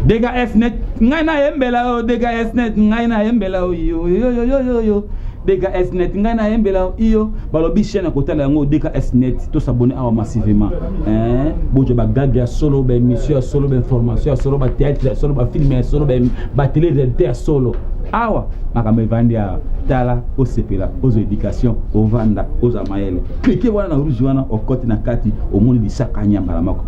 DKS net ngai nayembela yo DKS net ngai nayembela yo yo yo yo yo yo yo DKS net ngai nayembela yo iyo balobi chaîne ya kotala yango DKS net to s'abonner awa massivement hein bozwa ba gag ya solo ba émission ya solo ba information ya solo ba théâtre ya solo ba film ya solo ba télé réalité ya solo awa makambo evandi awa tala osepela ozwa éducation ovanda ozwa mayele klike wana na rouge wana okoti na kati omoni lisaka nyambala moko.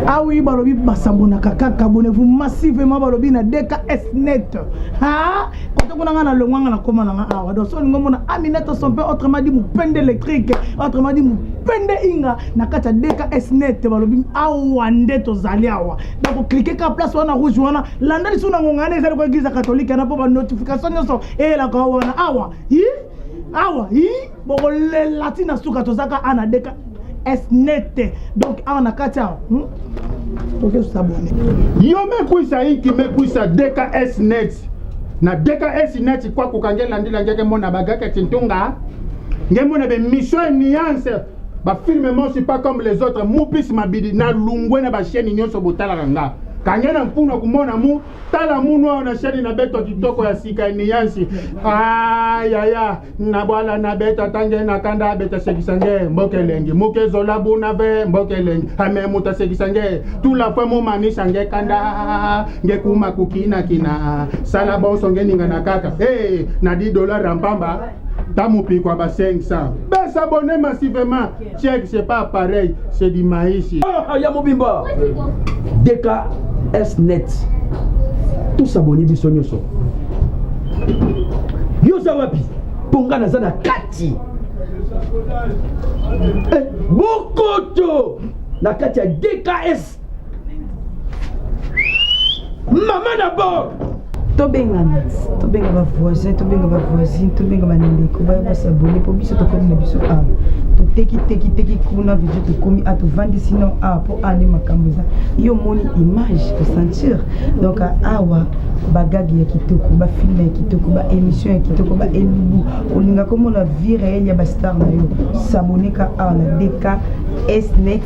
Ah oui, balobi basabonaka kaka, abonnez-vous massivement balobi na DKS net. Ha? Kote kuna nga na longwa nga na koma na nga awa. Donc so lingo mona Aminata son père autrement dit mupende électrique, autrement dit mupende inga na kati ya DKS net balobi awa nde tozali awa. Donc cliquer ka place wana rouge wana, landa lisu na ngonga na ezali ko église catholique na po ba notification nyonso eyelaka wana awa. Hi? Awa, hi? Bokolela ti na suka tozaka ana DKS net. Donc awa na kati awa. Toke s'abonner. Yo mekwisa inki mekwisa DKS net. Na DKS net kwa kukange landila ngeke mona bagaka tintunga. Ngemona be mission et nuance. Ba film mosi pas comme les autres. Mupis mabidi na lungwe na ba chaîne nyonso botalaka nga. Kange na mpuna kumona mu tala munu awa na chaîne na beto kitoko ya sika ya nuance. Ah yaya na bwala na beta tange na kanda beta sekisa nge mboka elengi muke zola buna ve mboka elengi ame muta sekisa nge tula fwe mu manisa nge kanda nge kuma kukina kina sala bonso nge ninga na kaka hey, na 10 dollars rampamba tamupikwa ba 500 besabonner massivement check c'est pas pareil c'est du maïs. Ah, ya mobimba DKS net tosaboni biso nyonso. Yo oza wapi? Mpo nga naza na kati eh, bokoto na kati ya DKS mama na bord. Tobengana, tobenga ba voisin, tobenga ba voisine, tobenga ba ndeko baya basabone mpo biso tokomi na biso awa toteki teki teki kuna video tokomi a tovandisi no awa mpo awa nde makambo eza. Yo omoni image osentir donc awa bagage ya kitoko, bafilme ya kitoko, ba émission ya kitoko, ba elubu. Olinga komona vie réelle ya bastar na yo, sabone ka awa na DKS net.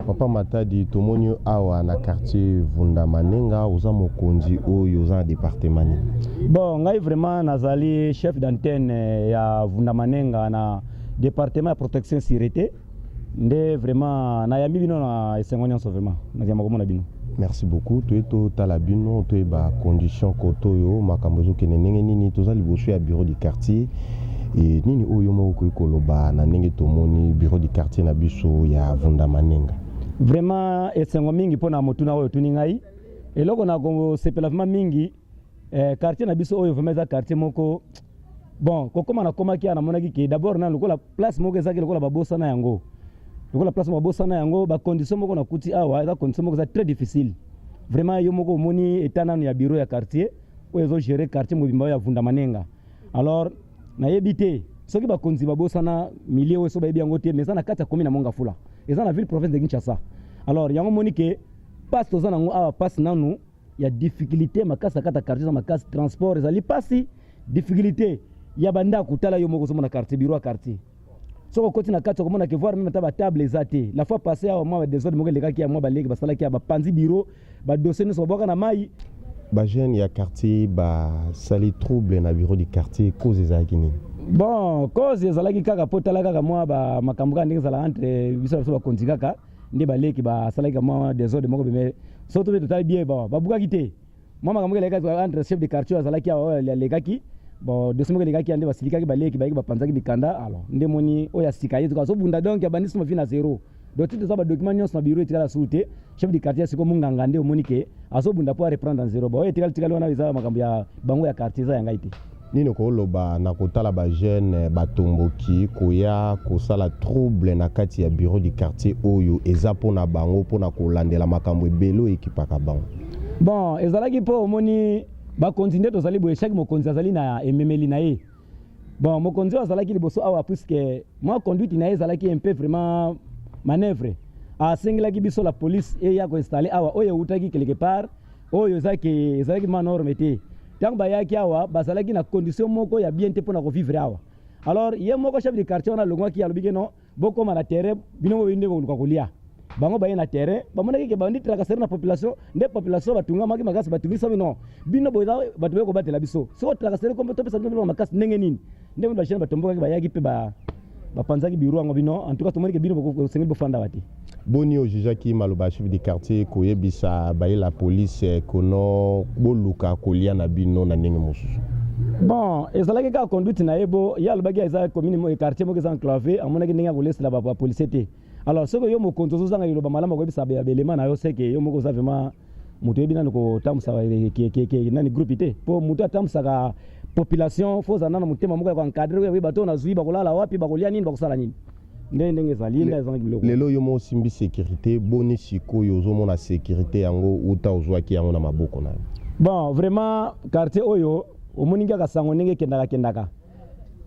Papa Matadi, tomoni yo awa na quartier Vunda Manenga, oza mokonzi oyo oza na département nini? Bon, ngai vraiment nazali chef d'antenne ya Vunda Manenga na département ya protection sûreté. Nde vraiment nayambi bino na esengo nyonso vraiment naziyamba komona bino. Merci beaucoup. Toye totala bino, toyeba condition koto oyo makambo ezokende ndenge nini. Toza liboso ya bureau du quartier. E nini oyo moko okoki koloba na ndenge tomoni bureau du quartier na biso ya Vunda Manenga? Vraiment esengo mingi mpona motuna oyo otuni ngai. Eloko na kosepela vraiment mingi quartier na biso oyo vraiment eza quartier moko bon kokoma nakomaki awa namonaki ke d'abord na lokola place moko ezalaki lokola babosana yango, lokola place moko babosana yango, ba condition moko nakuti awa eza condition moko eza très difficile. Vraiment yo moko omoni état nanu ya bureau ya quartier oyo ezo gérer quartier mobimba oyo ya Vunda Manenga. Alors nayebi te soki bakonzi babosana milieu oyo so bayebi yango te, mais eza na kati ya commune ya Mongafula, eza na ville province de Kinshasa. Alors yango moni ke passe toza nango awa, passe nanu ya difficulté makasi na kati ya quartier eza makasi, transport ezali pasi, difficulté ya bandako. Tala yo moko ozomona quartier, bureau ya quartier, soki okoti na kati okomona ke voir même ata ba table eza te. La fois passée awa mwa ba désordre moko elekaki ya mwa baleki basalaki ya bapanzi bureau, ba dossier nyonso babwaka na mai. Ba jeune ya quartier basali trouble na bureau du quartier, cause ezalaki nini? Bon, cause ezalaki kaka po tala kaka mwa ba makambo kaka ndenge ezalaka entre biso na biso bakonzi, kaka nde baleki basalaki mwa désordre moko beme. Soki tobe totali bien, bon babukaki te, mwa makambo elekaki entre chef de quartier azalaki awa oyo alekaki, bon dossier moko elekaki nde basilikaki baleki bayaki bapanzaki mikanda. Alors nde moni oyo ya sika ye azobunda, donc abandisi mavi na zéro. Donc ti toza ba document nyonso na bureau etikala suru te. Chef de quartier siko munganga nde omoni ke azobunda po a reprendre en zéro. Bon, oyo etikali tikali wana eza makambo ya bango ya quartier, eza ya ngai te. Nini okoloba na kotala bajeune batomboki koya kosala trouble na kati ya bureau du quartier oyo eza mpona bango, mpona kolandela makambo ebele oyo ekipaka bango? Bon, ezalaki mpo omoni bakonzi nde tozali boye, chaque mokonzi azali na ememeli na ye. Bon, mokonzi oyo azalaki liboso awa, puisque mwa conduite na ye ezalaki un peu vraiment manœuvre, asengelaki biso la police eya koinstaller awa, oyo eutaki quelque part, oyo ezalaki ezalaki ma norme te. Ntango bayaki awa, bazalaki na condition moko ya bien te mpona kovivre awa. Alors ye moko chef de quartier wana alongwaki, alobi ke non, bokóma na terrain, bino boyebi nde koluka kolia. Bango baye na terrain, bamonaki ke bandi tracasserie na population, nde population batungamaki makasi, batungisami. Non, bino boza bato boye kobatela biso, soki tracasserie kombe topesa bino biloko makasi ndenge nini? Ndenge bajeune batombokaki, bayaki mpe bapanzaki bureau yango. Bino, en tout cas tomoni ke bino bosengeli bofanda awa te. Boni ojugeaki maloba ya chef de quartier koyebisa baye la police kono boluka kolia na bino na ndenge mosusu? Bon, ezalaki kaka conduite na ye. Bo ye alobaki eza commune, quartier moko eza enclavé, amonaki ndenge ya kolesela bapolicier te. Alors soki yo mokonzi ozozanga liloba malamu akoyebisa belema na yo, seke yo moko oza vraiment moto oyebi nani kotambusa nani groupe te. Mpo moto atambusaka population, fo ozala nana motema moko ya koencadrer, oyo bato oyo nazwi bakolala wapi, bakolia nini, bakosala nini, nde ndenge ezali nde ezalaki biloko. Lelo yo moko osimbi sécurité, boni sikoyo ozomona sécurité yango uta ozwaki yango na maboko na yo? Bon, vraiment quartier oyo omoni kaka sango ndenge ekendaka kendaka.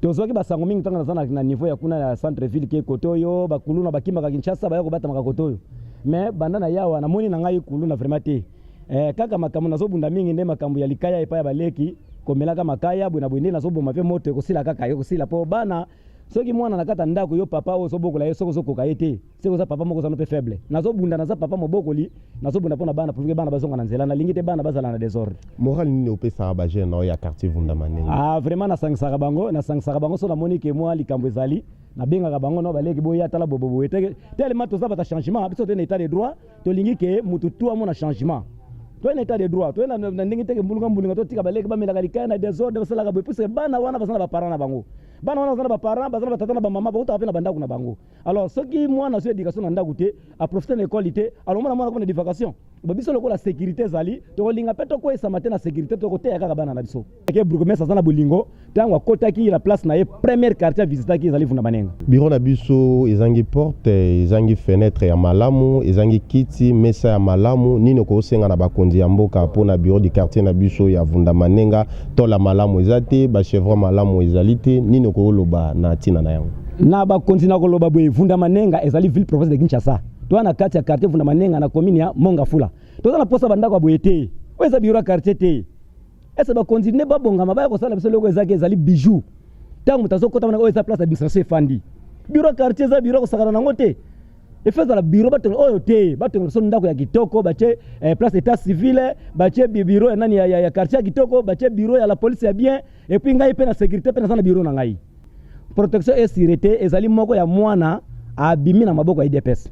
Tozwaki basango mingi ntango naza na niveau ya kuna ya centre ville ke kote oyo bakuluna bakimaka Kinshasa, baya kobatamaka kote oyo. Mais banda na yawa, namoni na ngai kuluna vraiment te. Kaka makambo nazobunda mingi nde makambo ya likaya epai ya baleki, komelaka makaya boye na boye, nde nazoboma mpe moto ekosila kaka ekosila. Mpo bana, soki mwana na kati ya ndako, yo papa oyo ozobokola ye, soki ozokoka ye te, soki oza papa moko ozano mpe faible. Nazobunda, naza papa mobokoli, nazobunda mpo na bana, pour que bana bazonga na nzela. Nalingi te bana bazala na désordre. Morale nini opesaka bajeune na oyo ya quartier Vundamanenga? Ah, vraiment nasangisaka bango, nasangisaka bango. So namoni ke mwa likambo ezali, nabengaka bango: no baleki, boya, tala boboboye. Telema, toza bata changement, biso te na état de droit. Tolingi ke mutu tu amona changement. Toye na état de droit, toye na ndenge teke mbulunga mbulunga, totika baleki bamelaka likaya na désordre, basalaka boye, puisque bana wana baza na baparent na bango. Bana wana baza na baparent, baza na batata na bamama, bakutaka mpe na bandako na bango. Alors soki mwana azwi éducation na ndako te, aprofite na ekole te, alors mwana mwana koma na divagation. Bo biso lokola sécurité ezali, tokolinga mpe tokweyisama te na sécurité, tokoteya kaka bana na biso. Ke bourgmestre aza na bolingo, ntango akotaki na place na ye, première quartier avisitaki ezali Vunda Manenga. Bureau na biso ezangi porte, ezangi fenêtre ya malamu, ezangi kiti, mesa ya malamu. Nini okosenga na bakonzi ya mboka mpona bureau du quartier na biso ya Vunda Manenga? Tola malamu eza te, bachevron malamu ezali te. Nini okoloba na ntina na yango? Na bakonzi na koloba boye: Vunda Manenga ezali ville province de Kinshasa. Toza na kati ya quartier Vunda Manenga na commune ya Mont-Ngafula. Toza na posa bandako ya boye te, oyo eza bureau ya quartier te. Ese bakonzi nde babongama, baya kosala biso eloko ezaki ezali bijou. Ntango moto azokota wana, oyo eza place administration efandi. Bureau ya quartier eza bureau kosakana nango te. Efe ezala bureau batonga oyo te, batonga biso ndako ya kitoko, batie place état civil, batie bureau ya nani ya quartier ya kitoko, batie bureau ya la police ya bien. Et puis ngai mpe na sécurité mpe naza na bureau na ngai. Protection et sûreté ezali moko ya mwana abimi na maboko ya UDPS.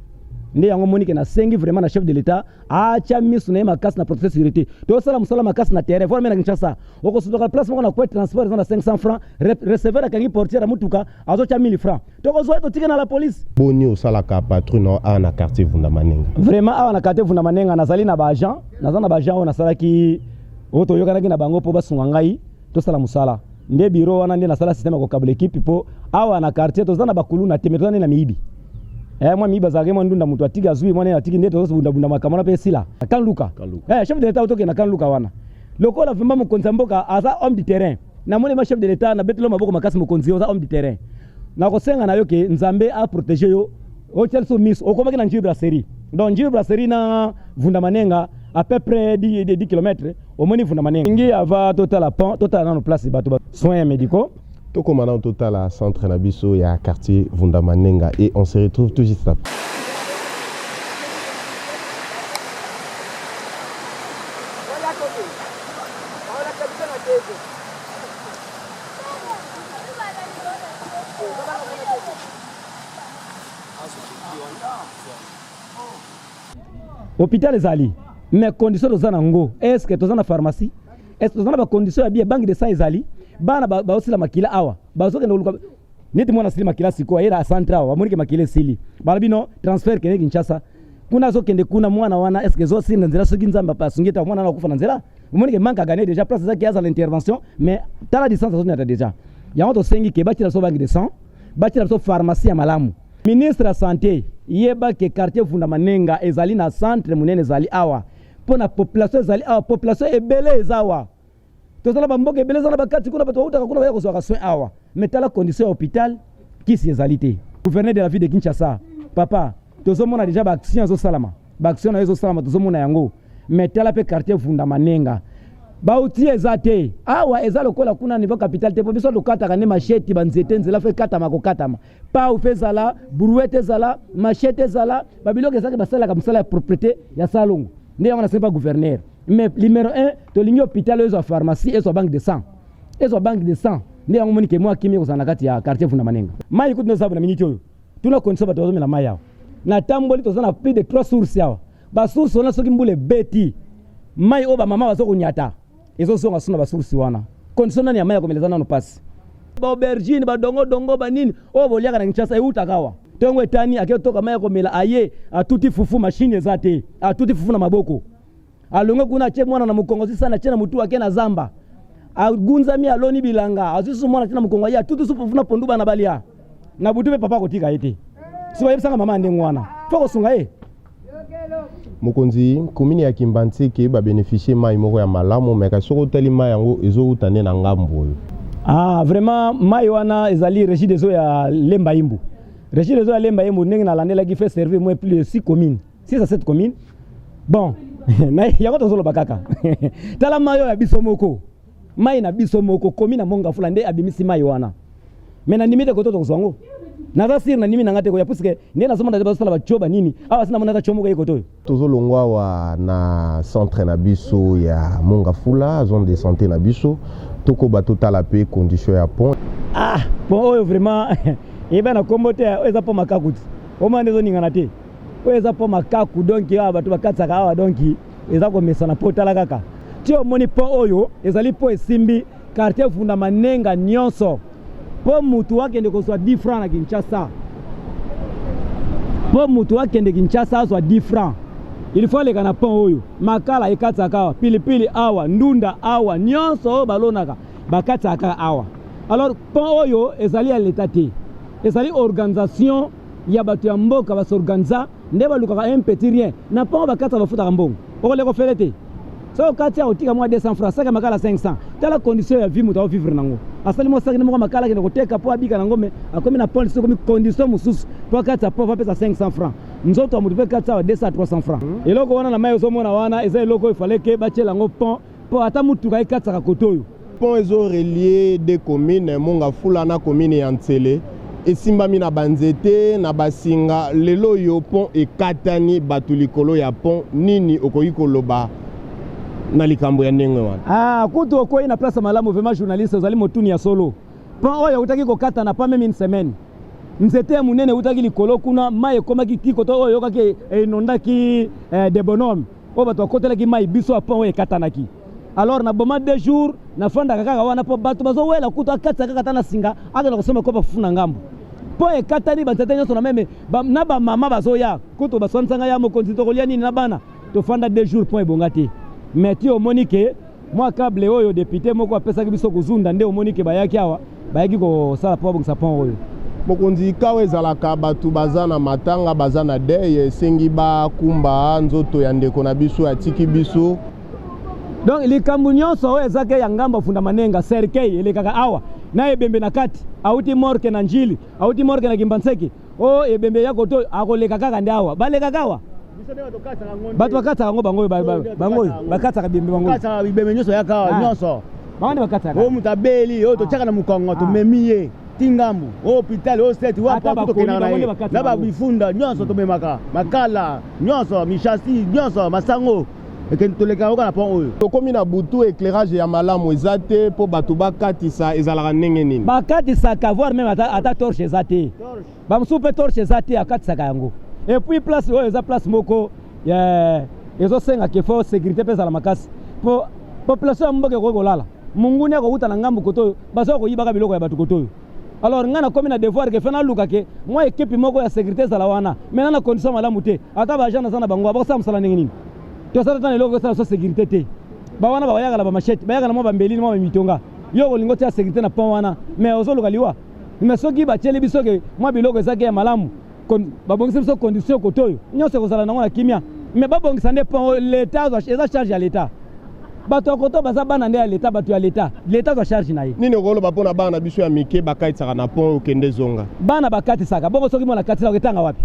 Nde yango moni ke nasengi vraiment na chef de l'État atya miso na ye makasi na protection, sûreté. Tosala mosala makasi na terrain, voire na Kinshasa okosutoka place moko na kwe transport eza na 500 francs, receveur akangi portière ya mutuka, azotya 1000 francs, tokozwa ye, totike na la police. Boni osalaka patrouille na awa na quartier Vunda Manenga? Vraiment awa na quartier Vunda Manenga nazali na baagent, naza na baagent oyo nasalaki, oyo toyokanaki na bango mpo basunga ngai tosala mosala. Nde bureau wana nde nasala système ya kokabula équipe, mpo awa na quartier toza na bakuluna te, me toza nde na miyibi. Mwa miyibi azalaki mwa ndunda, moto atiki azwi mwa nene atiki, nde tozobundabunda makambo wana mpe esila. Kanluka, chef de l'État otokende na Kanluka wana lokola vraiment mokonzi ya mboka aza homme du terrain. Namoni ma chef de l'État, nabeteli maboko makasi. Mokonzi oza homme du terrain, nakosenga na yo ke Nzambe aprotéger yo, otia biso miso. Okomaki na Njili Brasserie, donc Njili Brasserie na Vunda Manenga à peu près 10 km. Omoni Vunda Manenga ngi ava, totala pont, totala nano place bato ba soins médicaux. Tokoma nano totala centre na biso ya quartier Vunda Manenga et on se retrouve tout juste après. Hôpital ezali, mais condition toza nango, est ce que toza na pharmacie? Est ce que toza na bacondition ya bien? Banque de sang ezali, bana baosila makila awa, bazokende koluka. Neti mwana asili makila sikoyo, aye na centre awa, bamonike makila esili, balobi no transfert, kende Kinshasa. Kuna azokende kuna, mwana wana est ce que ezosili na nzela? Soki Nzambe asungi ete mwana wana akufa na nzela. Omoni ke manque à gagner déjà, place ezaki azala intervention, mais tala distance azoniata déjà. Yango tosengi ke batiela biso banque de sang, batiela biso pharmacie ya malamu. Ministre ya santé, yeba ke quartier Vunda Manenga ezali na centre monene, ezali awa mpo na population, ezali awa, population ebele eza awa. Toza na bamboka ebele eza na bakati kuna, bato bautaka kuna baya kozwaka soin awa, mais tala condition ya hôpital, kisi ezali te. Gouverneur de la ville de Kinshasa, papa, tozomona déjà baaction ezosalama, baaction na yo ezosalama, tozomona yango, mais tala mpe quartier Vunda Manenga, bauti eza te awa, eza lokola kuna niveau capital te, po biso tokataka nde machette, banzete, nzela fo ekatama, kokatama pau mpe ezala, brouette ezala, machette ezala, babiloko ezalaki basalaka mosala ya propriété ya salongo. Nde yango nasengi pa gouverneur. Mais numéro 1, tolingi hôpital oyo ezwa pharmacie, ezwa banque de sang, ezwa banque de sang. Nde yango moni ke mwa kimia kozala na kati ya quartier Vunda Manenga. Mai kutu nde na miniti oyo, tuna condition bato bazomela mai awa. Natamboli, toza na plus de 3 sources awa. Basource wana, soki mbula ebeti, mai oyo bamama baza konyata ezozonga so na basource wana. Condition nani ya mai ya komela eza nano mpasi. Baaubergine, badongodongo, banini oyo boliaka na Kinshasa eutaka awa. Ntongo etani, ake toka mai ya komela, aye atuti fufu, mashine eza te, atuti fufu na maboko, alongwe kuna, atie mwana na mokongo, sisana atie na motu, ake na zamba, agunzami, aloni bilanga, azwi susu mwana atie na mokongo, aye atuti su fufu na pondu, bana balia. Na butu mpe papa akotika ye te. So bayebisaka mama ndenge wana, fo kosunga ye. Mokonzi, commune ya Kimbanseke babénéficie mai moko ya malamu, me kasi soki otali, mai yango ezowuta nde na ngambo oyo. Ah, vraiment, mai wana ezali régie des eaux ya Lemba Imbu. Régie des eaux ya Lemba Imbu, ndenge nalandelaki, fait servir moins plus de 6 communes, 6 à 7 communes. Bon, yango tozoloba kaka, tala mai oyo ya biso moko, mai na biso moko, commune ya Mont-Ngafula nde abimisi mai wana. Me nandimi te koto tokozwa yango, naza sûr, nandimi nanga te koya, puisque nde nazomona te bazosala batio banini awa, si namona ata tio moko ye koto oyo. Tozolongwa awa na centre na biso ya Mont-Ngafula, zone de santé na biso, tokoba totala mpe condition ya pont. Ah, pont oyo vraiment eyeba na nkombo te. Oyo eza pont Makaku ti omona nde ezoningana te. Oyo eza pont Makaku, donc awa bato bakatisaka awa, donc eza komesana mpo tala kaka ti omoni pont oyo ezali pont esimbi quartier Vunda Manenga nyonso, mpo mutu akende kozwa 10 francs na Kinshasa, mpo mutu akende Kinshasa azwa 10 francs, il faut aleka na pont oyo. Makala ekatisaka awa, pilipili awa, ndunda awa, nyonso oyo balonaka bakatisaka kaka awa. Alors pont oyo ezali ya leta te, ezali organisation ya bato ya mboka basorganiza nde balukaka un petit rien na pont. Bakatisa, bafutaka mbongo, okoleka ofele te. Soki okati ya kotika mwa 200 francs, saki ya makala 500. Tala condition ya vie moto aovivre nango, asali mwa saki moko makala, akende koteka mpo abika nango. Me akomi na pont lisusu, ekomi condition mosusu, mpo akatisa pont apesa 500 francs. Nzoto ya moto mpe katisa awa 200 300 francs. Eloko wana na mai ozomona wana eza eloko oyo efale ke batiela yango pont, mpo ata motuka ekatisaka kote oyo. Pont ezorelie deux commune, Mont-Ngafula na commune ya Nsele, esimbami na banzete na basinga. Lelo oyo pont ekatani, bato likolo ya pont. Nini okoki koloba na likambo ya ndenge wana? Ah, kutu okwei na place malamu vraiment, journaliste, ozali motuni ya solo. Pont oyo eutaki kokatana pas même une semaine, nzete ya monene eutaki likolo kuna, mai ekomaki ti koto oyo oyokaki einondaki de bonhomme oyo bato bakotelaki mai. Biso ya pont oyo ekatanaki, alors na boma 2 jours nafandaka kaka wana, mpo bato bazowela kutu akatisa kaka ata na singa, akenda kosomba kopa fufu na ngambo. Mpo ekatani, banzete nyonso na meme na bamama bazoya kutu baswanisanga ya mokonzi, tokolia nini na bana? Tofanda 2 jours, pont ebonga te. Mais ti omoni ke mwa câble oyo député moko apesaki biso kozunda, nde omoni ke bayaki awa, bayaki kosala mpo babongisa pont oyo. Mokonzi, kawa ezalaka bato baza na matanga, baza na deuil, esengi bakumba nzoto ya ndeko na biso atiki biso. Donc likambo nyonso oyo ezaki ya ngambo afunda Manenga, cercueil elekaka awa na ebembe na kati, auti morgue na Njili, auti morgue na Kimbanseke, oyo ebembe ya koto akoleka kaka nde awa, balekaka awa. Bato bakatisaka yango bango oyo, bango oyo bakatisaka bibembe, bango oyo bibembe nyonso yaka awa nyonso. Bango nde bakatisaka. Oyo moto abeli oyo totiaka na mokongo, tomemi ye ti ngambu, oyo hôpital, oyo sete Ata wapi tokendaka na bakoli, ye bango nde na bakatisaka. Babifunda nyonso tomemaka, makala nyonso, mishasi nyonso, masango ekende, tolekaka oka na pont oyo. Tokomi na butu, éclairage ya malamu eza te mpo bato bakatisa. Ezalaka ndenge nini? Bakatisaka, voire même ata torche eza te, bamosusu mpe torche eza te, akatisaka yango. Et puis place oyo eza place moko ezosenga ke fo sécurité mpe ezala makasi, mpo population ya mboka ekoki kolala, monguni akowuta na ngambu kote oyo, bazoka koyibaka biloko ya bato kote oyo. Alors ngai nakomi na devoir ke fe naluka ke mwa ekipe moko ya sécurité ezala wana. Maintenant na condition malamu te, ata baagent naza na bango bakosala mosala ndenge nini? Tosala ata na eloko esala so sécurité te. Bawana bayaka na bamachete, bayaka na mwa bambeli na mwa bamitonga. Yo okolinga otia sécurité na pont wana, mais ozoluka liwa. Mais soki batieli biso ke mwa biloko ezaki ya malamu, babongisi biso condition kote oyo nyonso ekozala nango na kimia. Mais babongisa nde pont, l'État eza charge ya l'État. Bato ya koto baza bana nde ya l'État, bato ya l'État, l'État azwa charge na ye. Nini okoloba mpona bana na biso ya mike bakatisaka na pont, okende zonga? Bana bakatisaka bongo, soki mwana akatisaka, etanga wapi?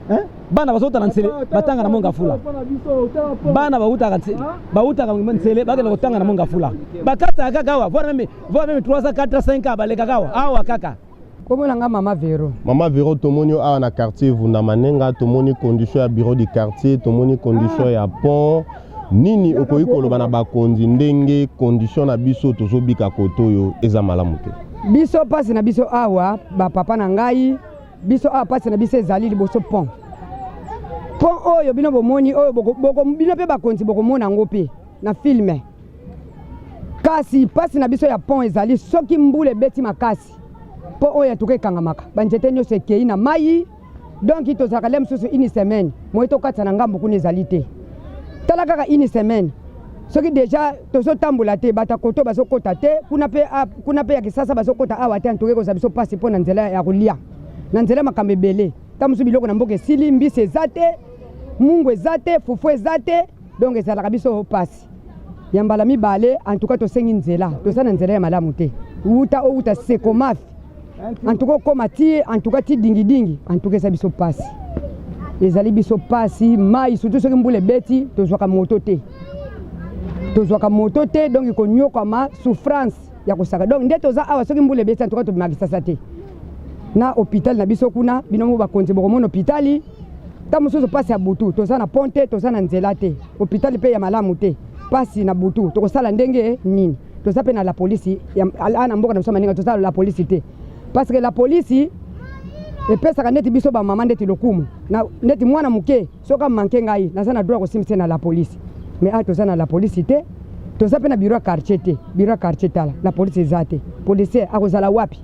Hein? Bana bazouta na Nsele, batanga na Mont-Ngafula. Bana bautaka Nsele, bautaka Nsele, bakende kotanga na Mont-Ngafula, bakataka kaka awa, voire même 3 ans, 4 ans, 5 ans, balekaka awa awa kaka. Komona nga Mama Vero. Mama Vero, tomoni yo awa na quartier Vunda Manenga, tomoni condition ya bureau du quartier, tomoni condition ya pont. Nini okoki koloba na bakonzi ndenge condition na biso tozobika kote oyo eza malamu te? Biso mpasi na biso awa, bapapa na ngai, biso awa mpasi na biso ezali liboso pont. Pont oyo bino bomoni oyo, bino mpe bakonzi bokomona yango mpe na film. Kasi mpasi na biso ya pont ezali, soki mbula ebeti makasi, mpo oyo atuka ekangamaka, banzete nyonso ekei na mai. Donc tozalaka le mosusu une semaine moye tokatisa na ngambo kuna ezali te. Tala kaka une semaine, soki déjà tozotambola te, bato ya koto bazokɔta te kuna mpe, kuna mpe ya Kisasa bazokɔta awa te. Antuka ekozala biso mpasi mpo na nzela ya kolia, na nzela makambo ebele. Ta mosusu biloko na mboka esili, mbisi eza te, mungu eza te, fufu eza te. Donc ezalaka biso mpasi ya mbala mibale. Antuka tosengi nzela, toza na nzela ya malamu te. Wuta owuta Sekomafi, antuka okóma ti, antuka ti Dingidingi, antuka eza biso mpasi, ezali biso mpasi. Mai surtout, soki mbula ebeti, tozwaka moto te, tozwaka moto te. Donc konyokwama, souffrance ya kosaka. Donc nde toza awa, soki mbula ebeti, antuka tobimaka Kisasa te. Na hôpital na biso kuna, bino mo bakonzi bokomona hôpital. Ta mosusu mpasi ya butu, toza na pont te, toza na nzela te, hôpital mpe ya malamu te. Mpasi na butu, tokosala ndenge nini? Toza mpe na la polisi na mboka na biso Maninga, toza la polisi te, parce que la polisi epesaka neti biso bamama ndeti lokumu na neti mwana moke. Soki amanke ngai, naza na droit kosimbisa na la polisi. Mais awa toza na la polisi te, toza mpe na bureau ya quartier te. Bureau ya quartier, tala, la polisi eza te. Policier akozala wapi?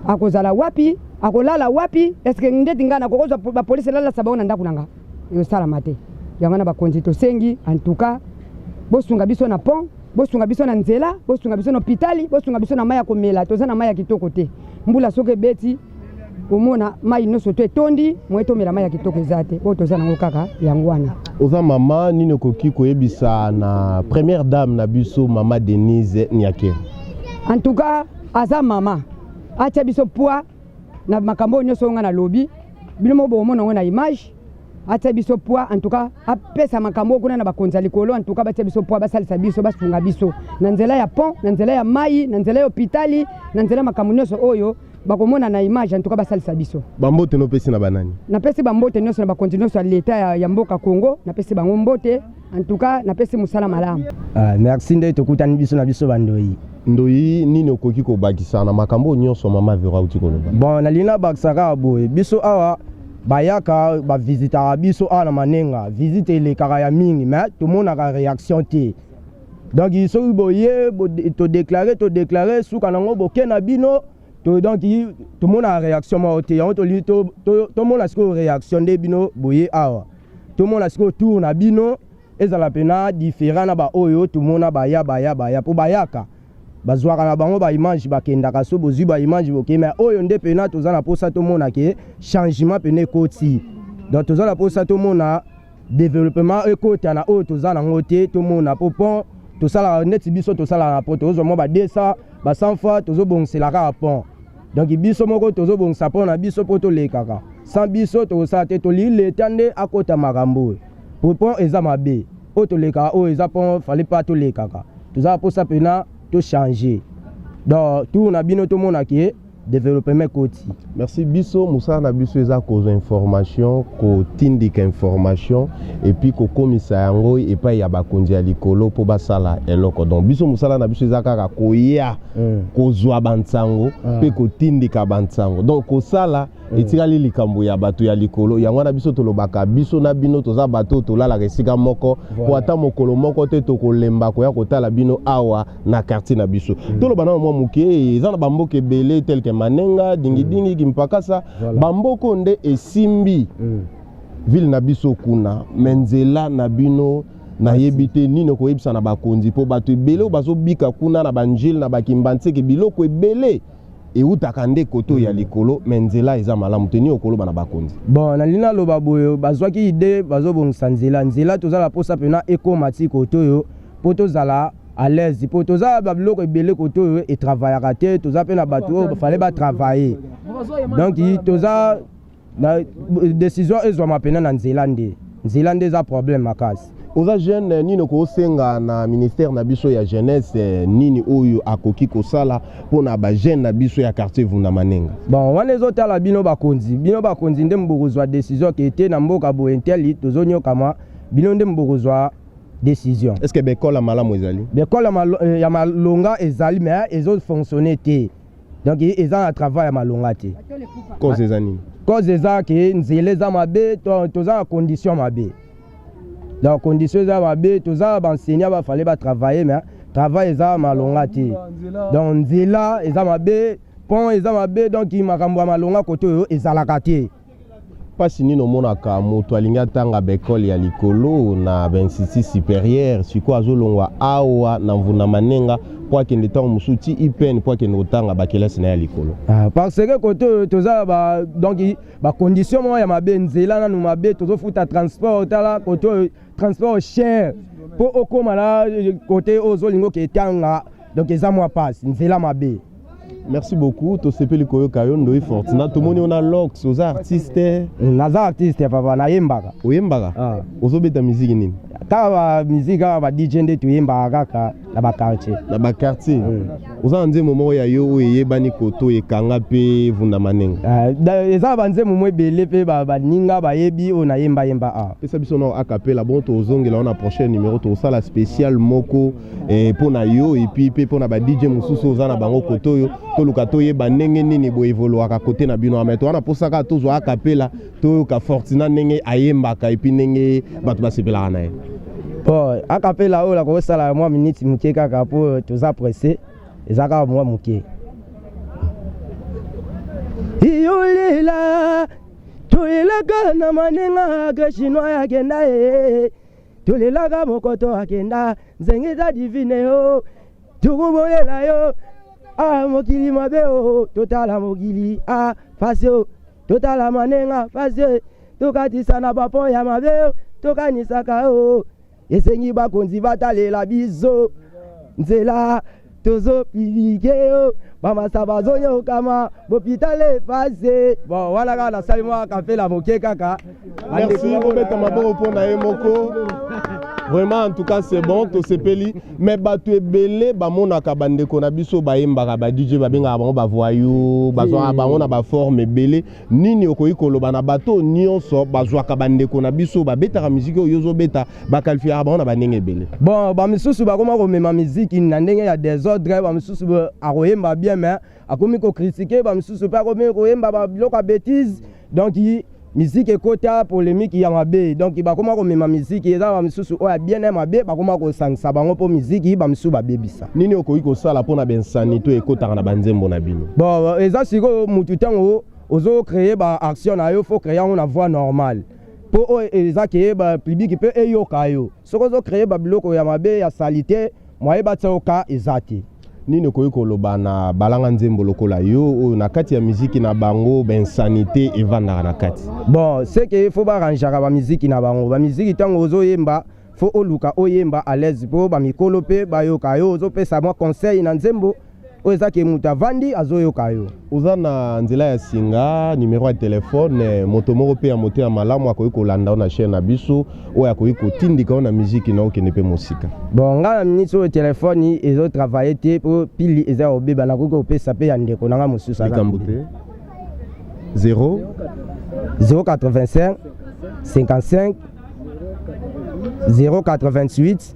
Akozala wapi? Akolala wapi? Est-ce ndeti ngai nakokozwa bapolisi elalasa bango na ndako na nga? Ezosalama te. Yango na bakonzi tosengi, en tout cas bosunga biso na pont, bosunga biso na nzela, bosunga biso na hôpital, bosunga biso na mai ya komela. Toza na mai ya kitoko te. Mbula soki ebeti, omona mai nyonso to etondi, moye tomela mai ya kitoko eza te. Oyo toza nango kaka yango wana. Oza mama, nini okoki koyebisa na première dame na biso, Mama Denise Nyakeru? En tout cas aza mama, atia biso poids na makambo oyo nyonso oyo ngai nalobi. Bino moko bokomona yango na image. Atia biso poids, en tout cas apesa makambo oyo kuna na bakonzi ya likolo. En tout cas batia biso poids, basalisa biso, basunga biso na nzela ya pont, na nzela ya mai, na nzela ya hôpital, na nzela ya makambo nyonso oyo bakomona na image. En tout cas basalisa biso. Bambote nopesi na banani? Napesi bambote nyonso na bakonzi nyonso ya leta ya mboka Congo. Napesi bango mbote. En tout cas napesi mosala malamu. Ah, merci nde tokutani biso na biso bandoi. Ndoi, nini okoki kobakisa na makambo oyo nyonso Mama Vero auti koloba? Bon, nalingi nabakisa kaka boye: biso awa bayaka bavisitaka biso awa na Manenga, visite elekaka ya mingi, mais tomonaka réaction te. Donc soki boye todéclarer, todéclarer, suka nango boke na bino to, donc tomonaka réaction moko te. Yango tolingi tomona sikoyo réaction nde bino boye awa, tomona sikoyo tour na bino ezala mpena différent na baoyo tomona baya baya baya, mpo bayaka bazwaka na bango baimage, bakendaka. So bozwi baimage, boke. Mais oyo nde mpena toza na mposa tomona ke changement pene ekoti. Donc toza na mposa tomona développement ekota na oyo toza nango te. Tomona mpo pont tosalaka neti biso tosalaka na pont, tozozwa mwa ba 200, ba 100 fois, tozobongisela kaka pont. Donc biso moko tozobongisa pont na biso mpo tolekaka. Sans biso tokosala te. Tolingi leta nde akota makambo oyo, po pont eza mabe oyo tolekaka. Oyo eza pont, fallait pas tolekaka. Toza na mposa mpena tochange. Donc tour na bino tomona ke développement ekoti. Merci. Biso mosala na biso eza kozwa information, kotindika information et puis kokomisa yango epai ya bakonzi ya likolo mpo basala eloko. Donc biso mosala na biso eza kaka koya kozwa bansango mpe kotindika bansango. Donc kosala etikali likambo ya bato ya likolo. Yango wana biso tolobaka, biso na bino toza bato oyo tolalaka esika moko, po ata mokolo moko te tokolemba koya kotala bino awa na quartier na biso. Toloba nano mwa moke, eza na bamboka ebele tel que Manenga, Dingidingi, Kimpakasa, bamboka oyo nde esimbi ville na biso kuna. Mais nzela na bino Nayebi te nini okoyebisa na bakonzi mpo bato ebele oyo bazobika kuna na banjile na bakimbanseke biloko ebele ewutaka nde kote oyo ya likolo mais nzela eza malamu te nini okoloba na bakonzi? Bon, nalingi naloba boye, bazwaki idee bazobongisa nzela. Nzela toza na posa pena ekoma ti kote oyo mpo tozala à l'aise mpo toza ba biloko ebele kote oyo etravayaka te, toza mpe na bato oyo fallait ba travailler. Donc toza na decision ezwama pena na nzela nde nzela nde eza problème makasi. Oza jeune, nini okosenga na ministère na biso ya jeunesse, nini oyo akoki kosala mpona ba jeune na biso ya quartier Vunda Manenga? Bon, wana ezotala bino bakonzi, bino bakonzi nde bokozwa decision ke te na mboka boye nteli tozonyokama, bino nde bokozwa decision. Est-ce que baekole ya malamu ezali? Baekole ya malonga ezali mais ezofonctionne te, donc eza na travail ya malonga te. Cause eza nini? Cause eza ke nzela eza mabe, toza na condition mabe. Donc condition eza mabe, toza na baenseignant bafale batravaille mais travail eza malonga te. Donc nzela eza mabe, pont eza mabe, donc makambo ya malonga kote oyo ezalaka te. Mpasi nini omonaka moto alingi atanga baekole ya likolo na bainstitut supérieur, sikoyo azolongwa awa na Mvunda Manenga mpo akende ntango mosusu ti IPN mpo akende kotanga bakelasi na ye ya likolo? Ah, parce que kote oyo toza ba donc bacondition moko ya mabe, nzela nanu mabe, tozofuta transport. Tala kote oyo transport cher mpo okóma na kote oyo ozolinga oke etanga, donc eza mwa pasi, nzela mabe. Merci beaucoup, tosepeli koyoka yo Ndoyi Fortuna. Tomoni yo na Lox, oza artiste? Naza artiste papa, nayembaka. Oyembaka? Ah. Ozobeta miziki nini? Kaka ba musique, kaka ba DJ nde toyembaka kaka na baquartier. Na baquartier. Oza na nzembo moko ya yo oyo eyebani koto ekanga mpe Vunda Manenga? Eza na banzembo mo ebele mpe baninga bayebi oyo nayembayemba awa. Pesa biso nao acapella, bon tozongela wana prochain numéro, tokosala spécial moko mpo na yo et puis mpe mpo na ba DJ mosusu oza na bango kote oyo, toluka toyeba ndenge nini boevoluaka kote na bino. Mais towana mposaka tozwa acapella, toyoka Fortuna ndenge ayembaka et puis ndenge bato basepelaka na ye. Bon, acapella oyo nakosala mwa minute moke kaka mpo toza pressé, eza kaka mwa moke. Iyolela tolelaka na manenga ke chinois akenda ye, tolelaka mokoto akenda nzengeza divine yo tukubolela yo ah mokili mabe o totala mokili ah fasi o totala manenga fasi tokatisa na bapon ya mabe o tokanisaka o esengi bakonzi batalela biso nzela tozopilike o bamasa bazonyokama bopitale epase. Bon, wana kaka nasali mwa kafela moke kaka. Merci, bobeta maboko mpo na ye moko. Vraiment, en tout cas c'est bon, tosepeli. Mais bato ebele bamonaka bandeko na biso bayembaka ba DJ, babengaka bango bavoyou, bazwaka bango na baforme ebele. Nini okoki koloba na bato nyonso bazwaka bandeko na biso babetaka miziki oyo ozobeta, baqualifiaka bango na bandenge ebele? Bon, bamisusu bakoma komema miziki na ndenge ya désordre, bamisusu akoyemba bien mais akomi kokritike, bamisusu mpe akomi koyemba babiloko ya bétise, donc miziki ekota polémique ya mabe. Donc bakoma komema miziki eza bamisusu oyo ya bien na mabe, bakoma kosangisa bango mpo miziki bamisusu babebisa. Nini okoki kosala mpona bainsanité oyo ekotaka na banzembo na bino? Bon, eza sikoyo mutu ntango ozocréer baaction na yo, faut créer yango na voie normale mpo oyo eza ke bapublic mpe eyoka yo. Soki ozocréer babiloko ya mabe ya saleté, moye batia yo ka eza te. Nini okoki koloba na balanga nzembo lokola yo oyo na kati ya miziki na bango bainsanité evandaka na kati? Bon, c'est que faut barangeaka bamiziki na bango. Bamiziki ntango ozoyemba, faut oluka oyemba à l'aise mpo bamikolo mpe bayoka yo. Ozopesa mwa conseil na nzembo oyo eza ke moto avandi azoyoka yo. Oza na nzela ya singa numero ya telefone, moto moko mpe ya motema malamu akoki kolanda yo na chaîne na biso oyo akoki kotindika yo na miziki na okende mpe mosika? Bon, ngai na miniti oyo telefone ezotravaille te mpo pili eza ya kobeba. Nakoki kopesa mpe ya ndeko na ngai mosusu aza Likambo te, 0 085 55 088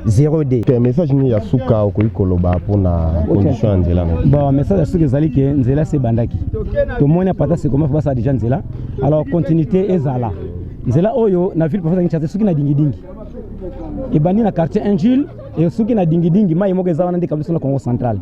0D. Okay, message nini ya suka okoki koloba mpona condition ya nzela na biso? Bon, message ya suka ezali ke nzela se ebandaki, tomoni apata sekoma basala déjà nzela, alors continuité ezala. Nzela oyo na ville province ya Kinshasa soki na dingidingi ebandi na quartier Injil e soki na dingidingi mai moko eza wana nde kabisa na Congo central.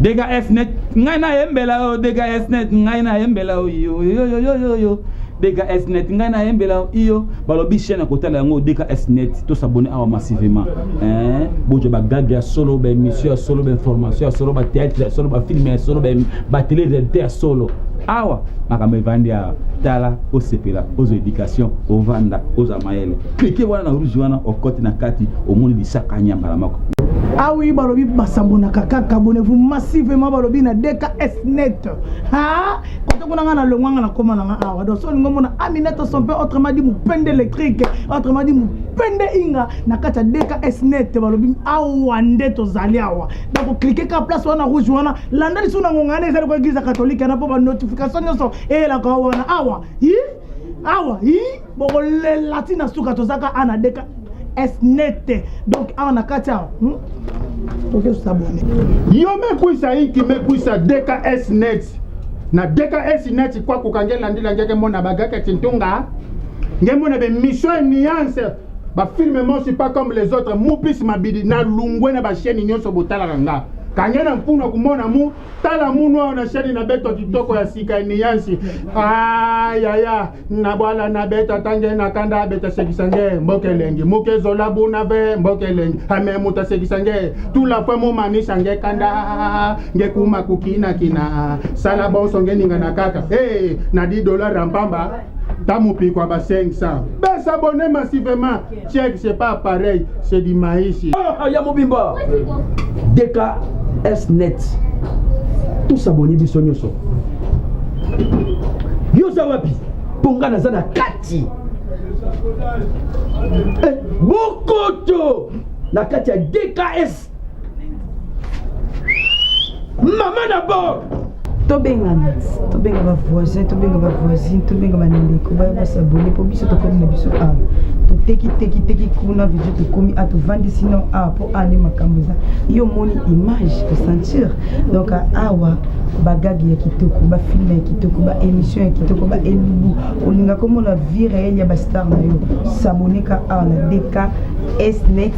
DKS net ngai nayembela yo DKS net ngai nayembela yo yoyoyoyoyo DKS net ngai nayembela yo iyo balobi chaîne ya kotala yango DKS net tosabone awa massivement hein bozwa bagage ya solo baémission ya solo bainformation ya solo batheatre ya solo bafilme ya solo batele réalité ya solo awa makambo evandi awa tala osepela ozwa éducation ovanda ozwa mayele klike wana na rouge wana okoti na kati omoni bisaka nyambala moko. Ah oui, balobi basabonaka kaka, abonnez-vous massivement, balobi na DKS net. Ha, kote kuna nga na longwa nga na koma na nga awa. Donc so lingo mona Aminata son père autrement dit mupende électrique, autrement dit mupende inga na kati ya DKS net balobi awa nde tozali awa. Donc cliquer ka place wana rouge wana, landa lisu na ngonga wana ezali ko église catholique na po ba notification nyonso eyelaka wana awa. Hi? Awa, hi? Bokolela ti na suka tozaka ana DKS net. Donc awa na kati awa. Toke s'abonner. Yo mekwisa inki mekwisa DKS net na DKS net kwa kukange landila ngeke mona bagake tintunga nge mona be mission et nuance ba film mosi pas comme les autres mupisi mabidi na lungwe na ba chaîne nyonso botalaka nga kange na mpuna kumona mu tala munu awa na chaîne na beto kitoko ya sika ya nuance ayaya na bwala na beta tange na kanda beta sekisa nge mboka elengi muke zola buna ve mboka elengi ame muta sekisa nge tula fwe mumanisa nge kanda nge kuma kukina kina sala bonso nge ninga na kaka hey, na 10 dollars rampamba tamupikwa ba 500 besabonner massivement check c'est pas pareil c'est du maïs. Ah, ya mobimba DKS net tosaboni biso nyonso. Yo oza wapi? Mpo ngai naza na kati eh, bokoto na kati ya DKS mama na bord. Tobengana, tobenga bavoisin, tobenga bavoisine, tobenga bandeko baya basabone mpo biso tokomi na biso awa. Toteki teki teki kuna video tokomi a tovandisi no awa mpo awa nde makambo eza. Yo omoni image osentir donc awa bagage ya kitoko, bafilme ya kitoko, baémission ya kitoko, baelubu. Olinga komona vie réelle ya bastar na yo, saboneka awa na DKS net.